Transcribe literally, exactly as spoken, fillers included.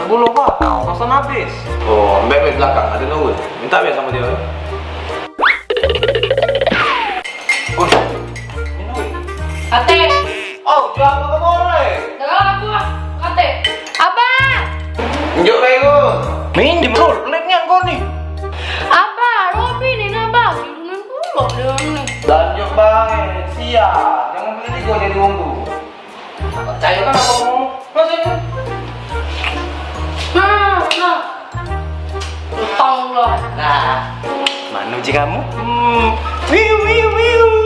Sepuluh, Pak. Pasan habis. Oh, ambek, ambek belakang, ado nurun. Minta biar samo dio. Wah, ini duit. Kate. Oh, jual apo ke boleh? Dah aku, Kate. Abah. Njuk bae, Gun. Minjem, Rul. Pelit nian kau ni. Abah, Robi ni, nah, Bang. Tiduran pulo dio ni. Lanjut bae, siap. Jangan beli tigo jadi wong tu. Percaya kan aku ngomong? Masuk. Nah, nah. Utang pula. Nah, mano uji kamu? Hmm. Wiu, wiu, wiu.